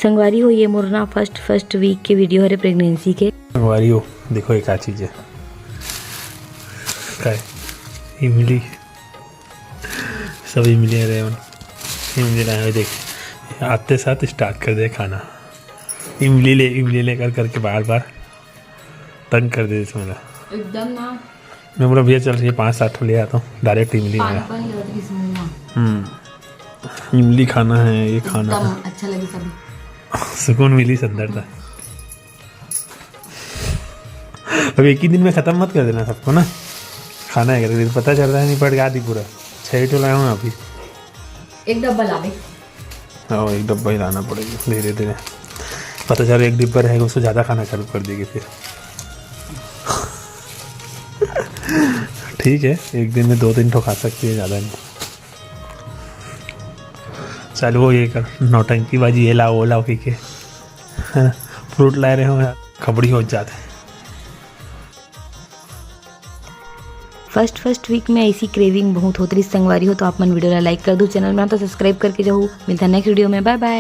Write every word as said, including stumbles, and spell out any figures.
संगवारी हो, ये मोर ना first first week के video हरे pregnancy के। संगवारी हो, देखो ये का चीज है, का है? इमली, सब इमली रहे मन, इमली लाए हुए देख, आते साथ start कर दे खाना, इमली ले, इमली ले कर करके बार बार तंग कर दे इसमें ना। एकदम ना। मैं बोला भैया चल ये पाँच सात ठो ले आता हूँ, direct इमली पानी में। पानी लग रही इसमें ना। हम्म, इमली खाना है, ये खाना एकदम है। अच्छा लगे सभी। सुकून मिली अंदर था। अब एक ही दिन में खत्म मत कर देना सबको ना, खाना है करके, पता चल रहा है नहीं पड़ गया आधी पूरा, छः ठो लाया हूँ अभी। एक डब्बा ला दे। हाँ, एक डब्बा ही लाना पड़ेगा धीरे धीरे, पता चल एक डिब्बा रहेगा, उससे ज़्यादा खाना चालू कर देगी फिर। ठीक है, एक दिन में दो तीन ठो खा सकती है, ज़्यादा नहीं। चालू हो ये कर नौटंकीबाजी, ये लाओ, वो लाओ, पी के, है ना? फ्रूट ला रहे हो यार, खबड़ी हो जाते हैं। First first week में ऐसी craving बहुत होत रहिस संगवारी हो, तो आप मन video ला like कर दो, channel में तो subscribe करके जाहू। मिलता है next video में, bye bye।